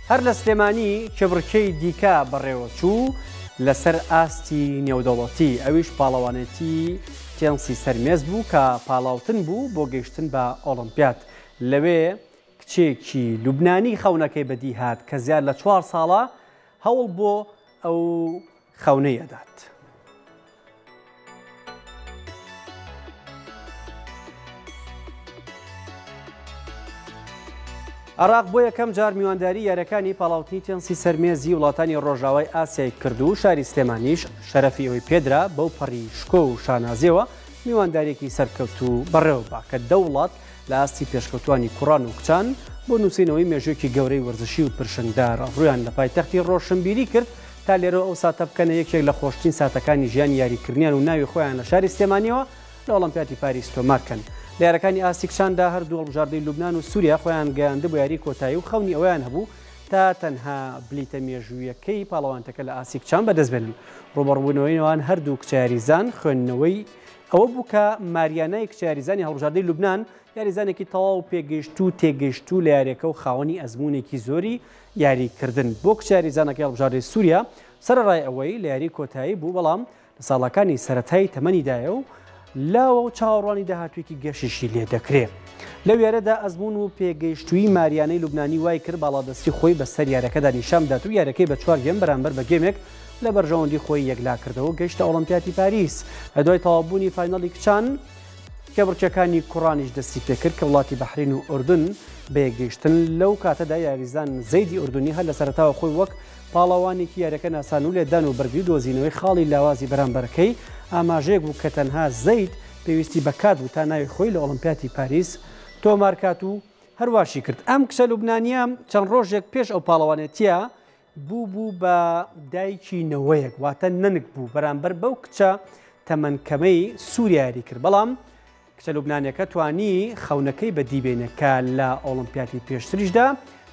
هەر لە سلێمانی کێبڕکێی دیکە بەڕێوەچوو لەسەر ئاستی نێودەوڵەتی، ئەویش پاڵەوانێتی تێنسی سەر مێز بوو کە پاڵاوتن بوو بۆ گەیشتن بە ئۆڵۆمپیاد. لەوێ کچێکی لوبنانی خەونەکەی بەدی هات کە زیاد لە چوار ساڵە هەوڵ بۆ ئەو خەونەی ئەدات. عێراق بۆ یەکەم جار میوانداری یاریەکانی پاڵاوتنی تێنسی سەرمێزی وڵاتانی ڕۆژاوای ئاسیای کرد و شاری سلێمانیش شەرەفی ئەوەی پێدرا بەو پەڕی شکۆ و شانازیەوە میوانداریەکی سەرکەوتوو بەڕێوە با کە دە وڵات لە ئاستی پێشکەوتوانی کوڕان و کچان بۆ نووسینەوەی مێژوویەکی گەورەی وەرزشی و پرشنگدار ڕوویان لە پایتەختی ڕۆشنبیری کرد تا لێرەوە ئەو ساتە بکەنە یەکێک لە خۆشترین ساتەکانی ژیانی یاریکردنیان و ناوی خۆیان لە شاری سلێمانیەوە لە ئۆڵۆمپیاتی پاریس تۆمار کەن. لە یارەکانی ئاستی کچاندا هەردوو هەڵبژاردەی لوبنان و سوریا خۆیان گەیاندبوو یاری کۆتایی و خەونی ئەوەیان هەبوو تا تەنها بلیتە مێژوویەکەی پاڵەوانتەکە لە ئاستی کچان بەدەست بێنن. ڕووبەڕووبوونەوەی نێوان هەردوو کچە یاریزان خوێندنەوەی ئەوە بوو کە ماریانای کچە یاریزانی هەڵبژاردەی لوبنان یاریزانێکی تەواو پێگەیشتوو و تێگەیشتوو لە یاریەکە و خاوەنی ئەزموونێکی زۆری یاریکردن بۆ کچە یاریزانەکەی هەڵبژاردەی سووریا، سەرەڕای ئەوەی لە یاری کۆتایی بوو، بەڵام لە ساڵەکانی سەرەتای تەمەنیدایە و لاوە و چاوەڕوانی داهاتوویەکی گەشیشی لێدەکرێ. لەو یاریەدا ئەزموون و پێگەیشتوویی ماریانەی لوبنانی وای کرد باڵادەستی خۆی بەسەر یاریەکەدا نیشان بدات و یاریەکەی بە چوار گێم بەرامبەر بە گێمێک لە بەرژەوەندی خۆی یەکلاکردەوە و گەیشتە ئۆڵۆمپیاتی پاریس. لە دوای تەواوبوونی فاینەڵی کچان، کێبڕکێکانی کوڕانیش دەستی پێکرد کە وڵاتی بەحرین و ئوردن بەیەکگەیشتن، لەو کاتەدا یاریزان زەیدی ئوردنی هەر لە سەرەتاوە خۆی وەک پاڵەوانێکی یاریەکە ناسان و لێدان و بەرگری دۆزینەوەی خاڵی لاوازی بەرامبەرەکەی ئاماژەیەک بوو کە تەنها زەید پێویستی بە کات بوو تا ناوی خۆی لە ئۆڵۆمپیاتی پاریس تۆمارکات و هەرواشی کرد. ئەم کچە لوبنانیە چەند ڕۆژێک پێش ئەو پاڵەوانێتیە بوو بوو بە دایکی نەوەیەک واتە نەنک بوو بەرامبەر بەو کچە تەمەن کەمەی سووریا یاری کرد بەڵام کچە لوبنانەکە توانی خەونەکەی بەدی بێنێ کە لە ئۆڵمپیاتی پێشتریشدا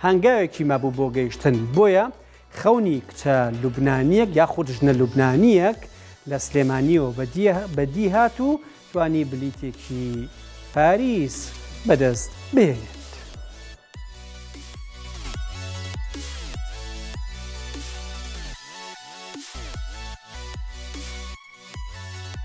هەنگاوێکی مابوو بۆ گەیشتن بۆیە خەونی کچە لوبنانیەک یاخود ژنە لوبنانیەک لە سلێمانیەوە بەدی هات و توانی بلیتێکی پاریس بەدەست بهێنێت.